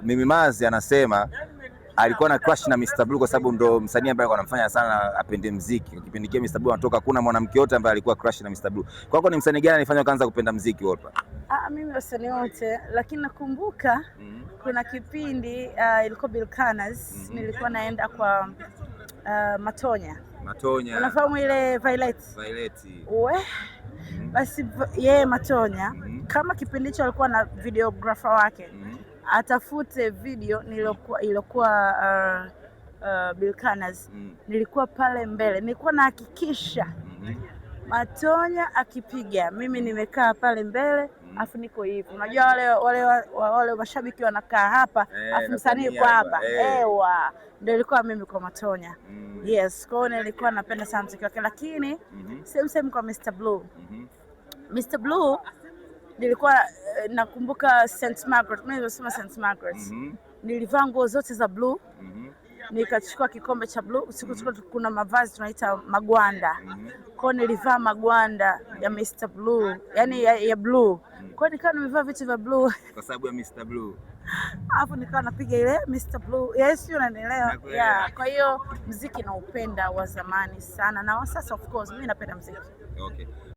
Mimi Mazi anasema alikuwa na crush na Mr Blue kwa sababu ndo msanii ambaye alikuwa anamfanya sana apende mziki. Kipindi kile Mr Blue anatoka, kuna mwanamke yote ambaye alikuwa crush na Mr Blue. Kwako ni msanii gani alifanya ukaanza kupenda mziki, Wolper? Ah, mimi wasanii wote, lakini nakumbuka kuna kipindi ilikuwa Bilkanas, nilikuwa naenda kwa Matonya. Matonya. Unafahamu ile Violet? Violet. We basi yeye Matonya, kama kipindi hicho alikuwa na videographer wake, atafute video niliokuwa ilikuwa Bilkanas, nilikuwa pale mbele, nilikuwa nahakikisha Matonya akipiga mimi nimekaa pale mbele, afu niko hivi. Unajua wale mashabiki wanakaa hapa, afu msanii yuko hapa. Ewa, ndio ilikuwa mimi kwa Matonya. Yes, kwa hiyo nilikuwa napenda sana muziki wake, lakini same same kwa Mr Blue. Mr Blue nilikuwa nakumbuka St Margaret, mimi nimesoma St Margaret. Nilivaa nguo zote za blue, nikachukua kikombe cha blue. Siku kuna mavazi tunaita magwanda, kwa hiyo nilivaa magwanda ya Mr Blue, yani ya blue. Kwa hiyo nikawa nimevaa vitu vya blue, Kwa sababu ya Mr Blue. Alafu nikawa napiga ile Mr Blue. Yes, sio, unanielewa? Nakuelewa. Yeah. Kwa hiyo mziki naupenda wa zamani sana na wa sasa, of course mimi napenda mziki. Okay.